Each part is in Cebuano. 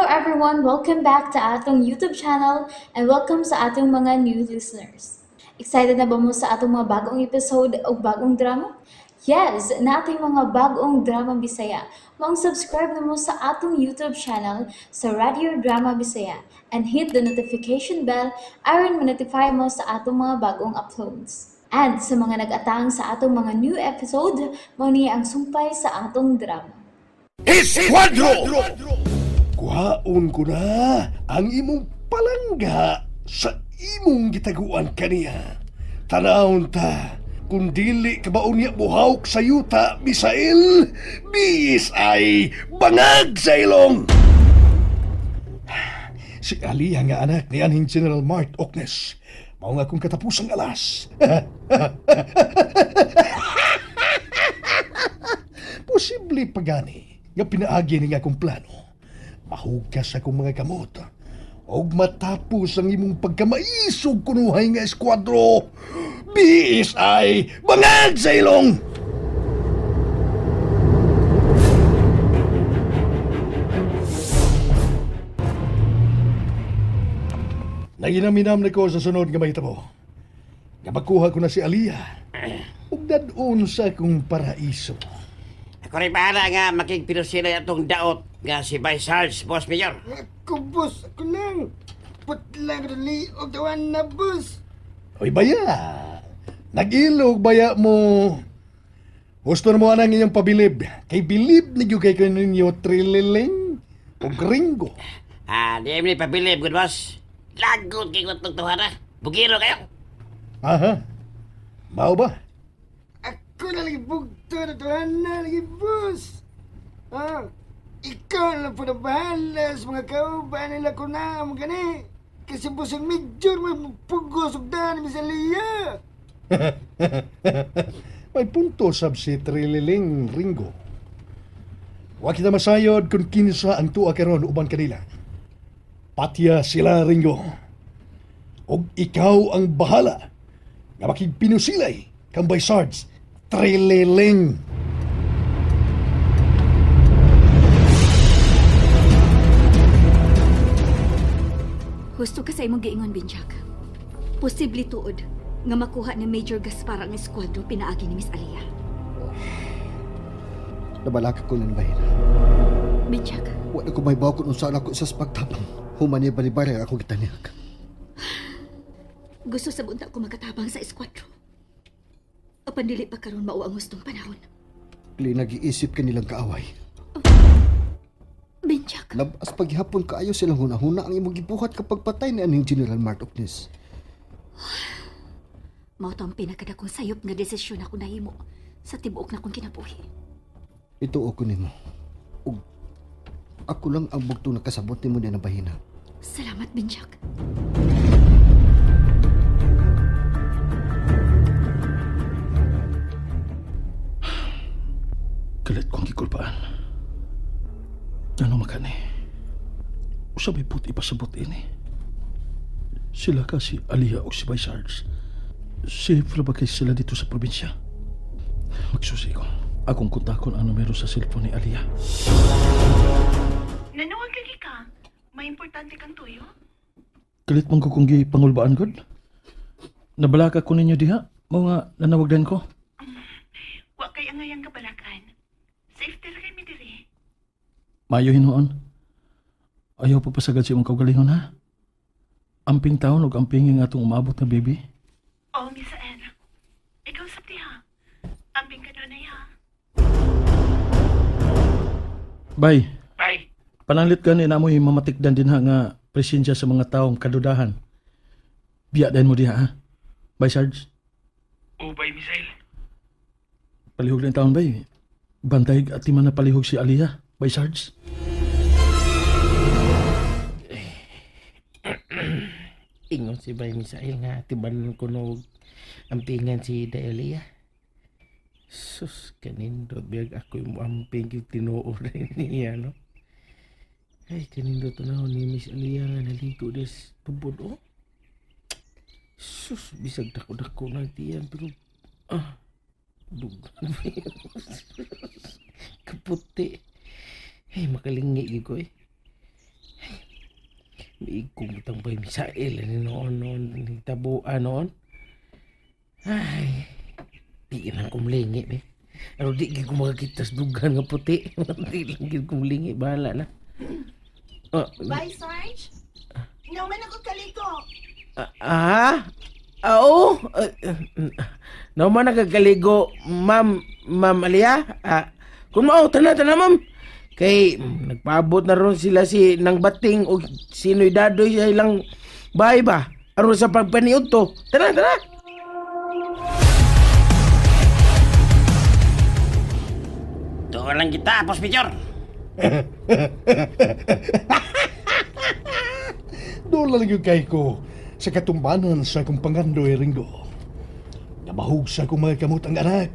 everyone! Welcome back to atong YouTube channel and welcome sa atong mga new listeners. Excited na ba mo sa atong mga bagong episode o bagong drama? Yes, nating mga bagong drama Bisaya. Maong subscribe na mo sa atong YouTube channel sa Radio Drama Bisaya and hit the notification bell aron ma-notify mo sa atong mga bagong uploads. And sa mga nag-atang sa atong mga new episode, mao ni ang sumpay sa atong drama. Esquadro! Kuhaon ko na ang imong palangga sa imong gitaguan kaniya. Tanawon ta, kung dili ka ba unya buhawk sa yuta, Misael, biis ay bangag sa ilong! Si Aliyah nga anak ni anhing General Mart Oknes. Mao nga akong katapusang alas. Posible pa gani nga pinaagi ni nga akong plano. Mahugas akong mga kamot. Og matapos ang imong pagkamaisog kunuhay nga eskuadro. Biis ay bangag sa ilong! Naginam-inam na ko sa sunod nga mahitabo. Nga makuha ko na si Aliyah. Ug dad-on sa akong paraiso. Ako rin bahala nga makigpinusilay atong daot nga si Vice Sarge, Boss Mayor. Ako, boss. Ako lang. Putlang rin og dawan na, boss. Oy baya, nag-ilog baya mo. Gusto na mo anang inyong pabilib. Kay bilib ninyo kay ninyo trililing o gringo. Ah, di mi pabilib, good boss. Lagot kay itong tuwara. Bugiro kayo. Aha. Mao ba? Ako na lagi bugto na dawan na lagi, boss. Ah, ikaw na lang po na bahala sa mga kauban nila ko na ang gani. Kasi boss ang major may pugos og daan ni Aliyah. May punto sab si trililing Ringo. Wa kita masayod kung kinsa ang tuwa karon uban kanila. Patya sila Ringo. Og ikaw ang bahala nga makigpinusilay kang by Sarge Trililing. Husto ka sa imong giingon, Binjak. Posible tuod nga makuha ni Major Gaspar ang eskuadro pinaagi ni Miss Aliyah. Nabalaka ko na bahin. Binjak, Wala ko may bakon unsa na ko sa pagtabang. Human ni balibari ako gitanyak. gusto sa bunta ko makatabang sa eskuadro. Apan dili pa karon mao ang hustong panahon. Pili nag-iisip ka nilang kaaway. Binjak, Labas paghihapon kaayo silang hunahuna ang imong gibuhat kapag patay ni aning General Mart Oknes. mao to ang pinakadakong sayop nga desisyon ako nahimo sa tibuok na kong kinabuhi. Ito ko nimo. Ug ako lang ang bugtong nakasabot nimo ni bahina. Salamat, Binjak. Kalit kong gikulpaan. Ano makani? Usa may puti pasabot ini. Sila ka si Aliyah o si Vice Sarge. Safe ra ba kay sila dito sa probinsya? Magsusi ko. Akong kontakon ang numero sa cellphone ni Aliyah. Nanuwag lagi ka. May importante kang tuyo? Kalit man ko kung gipangulbaan god. Nabalaka ko ninyo diha. Mao nga nanawagdan ko. Wa kay angayang kabalakan. Safety ra kay mi diri. Mayo hinuon. Ayaw pagpasagad sa imong kaugalingon ha. Amping taon ug amping ang atong umabot na baby. Oh, Misael. Ikaw sa ha. Ambing ka doon ay ha. Bye. Bye. Pananglit gani na mo'y mamatikdan din ha nga presensya sa mga taong kadudahan. Biya din mo diha ha. Bye, Sarge. Oh, bye, Misael. Palihog lang taon, bay. Bantay at man na palihog si Aliyah. Bye, Sarge. Ingon si Bay Misael nga tibalan ko no ampingan si Daelia. Sus, kanindot biyag ako yung amping yung tinuod niya, no? Ay, kanindot na ni Miss Alia nga naligo des tubod, oh. Sus, bisag dako-dako na tiyan, pero, ah, dugan. Kaputi. Ay, makalingi gyud ko, eh. Miigkong butang bay misail ani noon noon ni tabuan noon. Ay, di lang kumlingi be. Pero di gid ko makakita sa dugan nga puti. Di lang gid kumlingi, bahala na. Ah, Bye, Sarge. Naman ako kaliko. Ah? Ah, oo. Naman nagkakaligo, ma'am, ma'am Alia. Ah, kung mao, tana, tana, ma'am. Kay, nagpaabot na ron sila si nang bating o sino'y dadoy sa ilang bahay ba? Aron sa pagpaniod to. Tana, tana. Doon lang kita, Boss Major. Doon lang yung kay ko sa katumbanan sa akong pangandoy Ringo. Nabahog sa akong mga kamot ang anak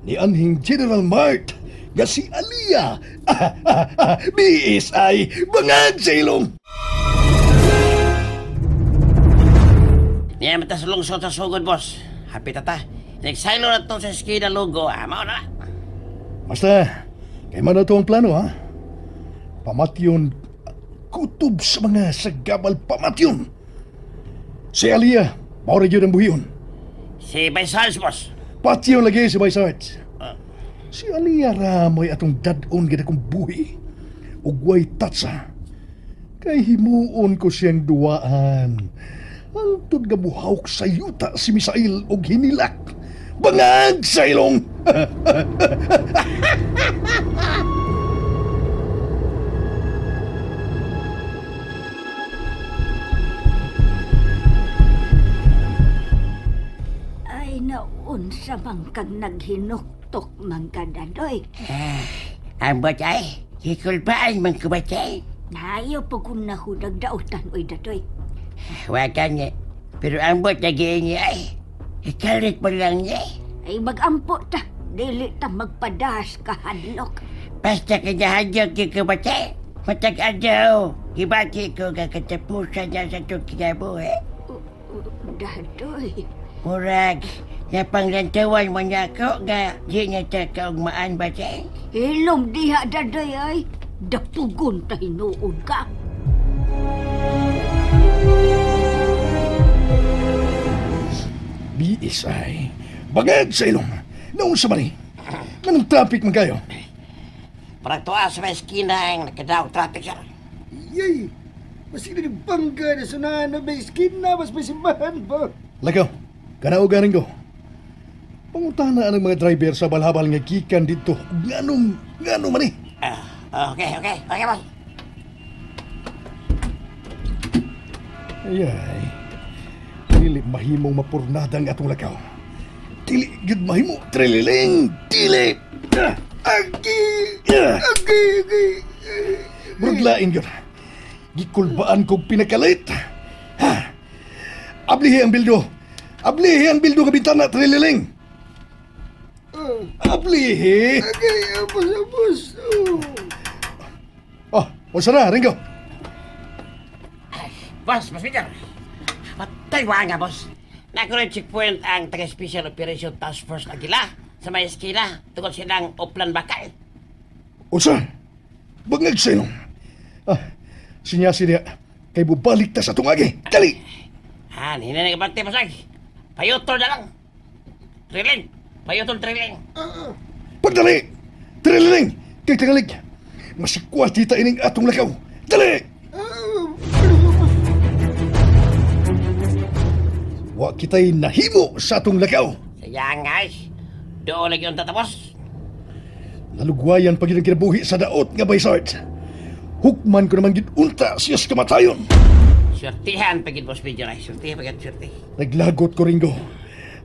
ni anhing General Mart nga si Aliyah. BSI, bangag sa ilong! Niya mata sa lungsod sa sugod, boss. Happy tata. Nagsilo na to sa eskina logo. Ah, mao na. Basta, kay man na to ang plano ha. Pamatyon, kutob sa mga sagabal pamatyon. Si Aliyah, mao ra gyud ang buhion. Si Vice boss. Patyon lagi si Baysart. Si Aliyah ra mo'y atong dad-on gid akong buhi. Ug way tatsa. Kay himuon ko siyang duwaan. Hangtod nga buhawk sa yuta si Misael og hinilak. Bangag sa ilong! Ay, naunsa man kag naghinuktok man ka, Dadoy. Ang batay, hikulpaan man ko batay. Nayo po kung nahudag dautan, oy, Dadoy. Wakan niya. Pero ang bot nagiingi ay. Ikalit mo lang niya. Ay, magampo ta. Dili ta magpadas kahadlok. Basta kinahadyag kay ko batay. Matag adyaw. Gibati ko kakatapusan niya sa itong kinabuhi. Dadoy. Murag, napanglantawan mo niya ako nga di niya ta kaugmaan batay. Hilom diha, Dadoy, ay. Dapugon ta hinuon ka. BSI, bangag sa ilong. Naunsa sa man eh? Anong traffic man kayo? Parang tuwa sa may eskina ang nakadaog traffic sir. Yay! Masig na bangga na sunahan na may skin na, mas may simbahan ba? Lagaw, kanaugarin ko. Pangutana ang mga driver sa balhabal nga gikan dito. Nganong, ngano man eh. Ah, okay, okay, okay, boss. Ay, ay. Dili mahimong mapurnada ang atong lakaw. Dili gyud mahimo, trililing, dili. Ah, Agi! ah. Agi! Agi! Murag lain gyud. Gikulbaan kog pinakalit. Ha. Ablihi ang bildo. Ablihi ang bildo ka bintana, trililing. Ablihi. Agi! Abos! Abos! Oh. Oh, unsa na, Ringo? Boss, boss Peter. Patay wa nga, boss. Nakuha checkpoint ang taga-Special Operation Task Force Agila sa may eskina tungkol silang Oplan Bakal. Unsa? Bangag sa ilong. Ah, sinya sinya. Kay bubalik ta sa atong agi. Dali! Ha, hindi na kabante, boss. Ay. Payutol na lang. Trilling. Payutol, trilling. Pagdali! Trililing! Kay tagalig! Masikwa tita ining atong lakaw. Dali! Wa kita'y nahimo sa atong lakaw. Sayang, guys. Doon lagi ang tatapos. Nalugwayan pa gyud ang kinabuhi sa daot nga Baysart. Hukman ko naman gid unta siya sa kamatayon. Swertihan pagid, boss Peter. Ay, swertihan pagid, swerte. Naglagot ko, Ringo.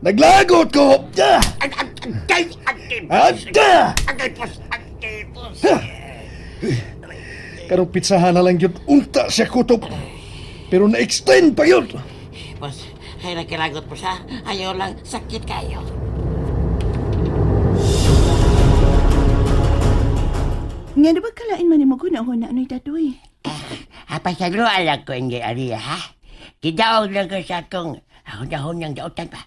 Naglagot ko! Ah! Agay! Agay! Ada! Agay, boss! Agay, boss! Karong pitsahan na lang yun, unta siya kutob. Pero na-extend pa yun. Boss, ay nagkilagot po siya. Ayaw lang, sakit kayo. Nga na ba kalain man mo guna-huna ano'y dadoy? Apa sa alam ko hindi Aria, ha? Gidaog lang ko sa akong ahon-ahon ng daotan pa.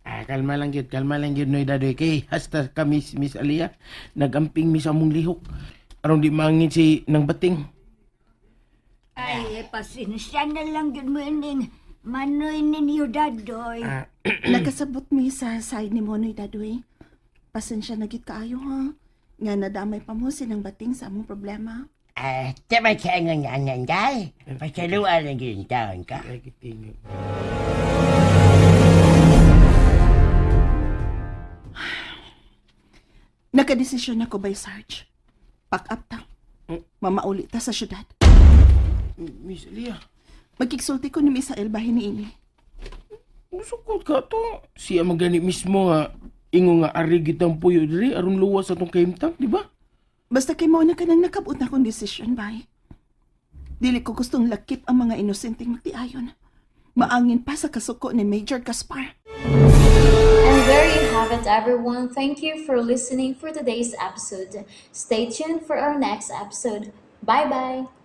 Ah, kalma lang gyud, kalma lang gyud noy dadoy kay hasta kami Miss Alia nagamping mi sa among lihok. Aron di mangin si nang bating. Ay, pasensya na lang yun mo ining manoy ninyo dadoy. Ah, Nakasabot mi sa side ni Monoy Dadoy. Pasensya na gid kaayo ha. Nga nadamay pa mo sinang bating sa among problema. Ah, di ba siya nga nga nga day? Pasaluan lang yun taon ka. Ay, gitingog. Nakadesisyon ako by Sarge. Pack up ta. Mamauli ta sa syudad. Miss Alia, Magkiksulti ko ni Misael bahin niini. musukot ka to. Siya magani mismo nga ingo nga ari gitang puyo diri aron luwas atong kahimtang, di ba? Basta kay mao na ka nang nakabot na akong desisyon, bay. Dili ko gustong lakip ang mga inosenteng magtiayon. Maangin pa sa kasuko ni Major Gaspar. And there you have it, everyone. Thank you for listening for today's episode. Stay tuned for our next episode. Bye bye.